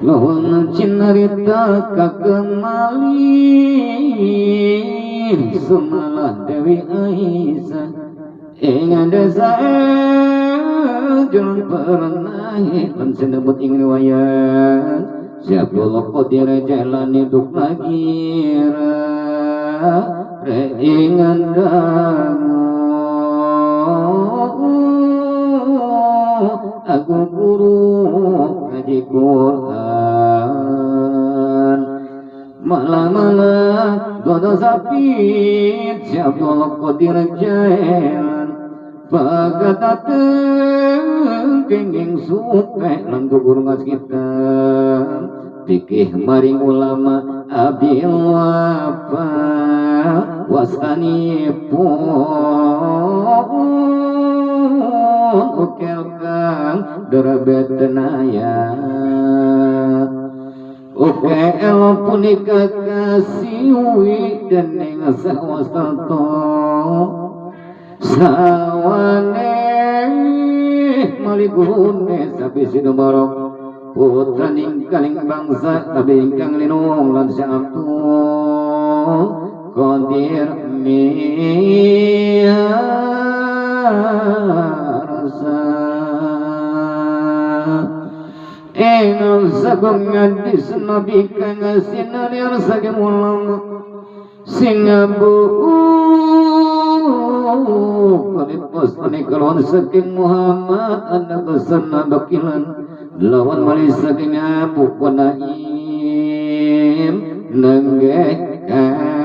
Lawan cinarita kakenali semalah Dewi Aisyah ing desa jalan pernah lan sinebut ing riwayat Syabdul Qadir jalan hidup lagi reingan dangu aku guru ngaji Quran malah-malah dodo sapit Syabdul Qadir jalan pagatateng kenging supe lan guru ngaji kita pikih maring ulama abil wafa wasanipun ukel kang derebet tenaya ukel punika kasiwi dening sawastanto sawane maligune sapi sinubarok putra ningkaling bangsa tapi ingkang linung lan Abdul Qadir miarsa ing sagung ngadis nabi kang sinarya saking ulama sing abu kalipos panikalwan saking Muhammad anak sanna bakilan lawan malis saking Abu Naim nenggeh kang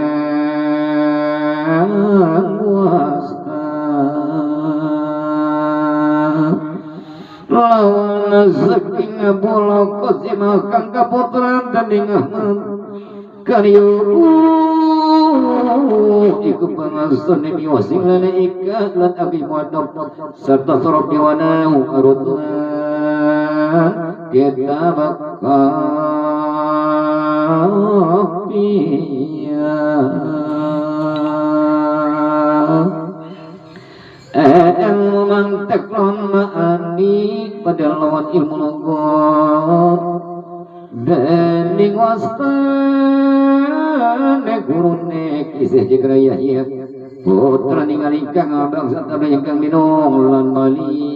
wasta lawan saking Abu Qasim kang kaputran dening Ahmad karyo iku pangastane miwasing lan ika lan abi muadab serta sorok diwanau arutlan kitab kafiyah ilmu mantek lan ma'ani pada lawan ilmu lugat dening wastane gurune kisih jegra Yahya putra ningali kang bangsa tabe ingkang minung lan mali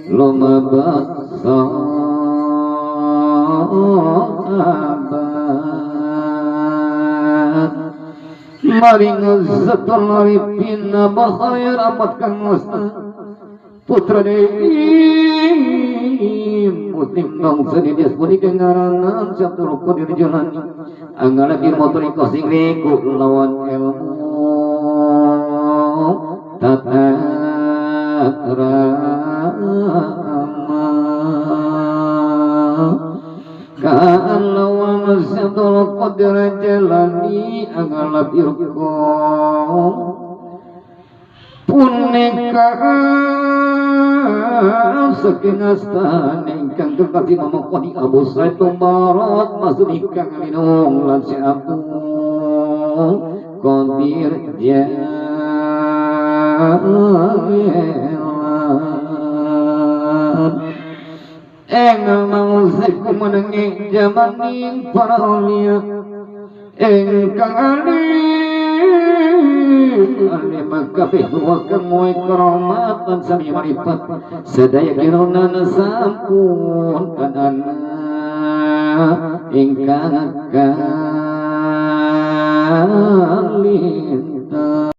lumabat sahabat maring zatul arifin bakhair amat kang wasta putra muslim bangsa di dia punika ngaranan Syabdul Qadir Jailani anggala motor iko sing riku lawan ilmu tata krama kalawan Syabdul Qadir Jailani anggala irko punika saking astane ingkang kekasih mamokoni Abu Said Tumbarat masuk ingkang minung lan si Abdul Qadir Jailani ing mangsiku menengi jamaning para aulia ingkang ali makabeh wa kang moe keramat lan sami marifat sadaya kironan sampun kanana ingkang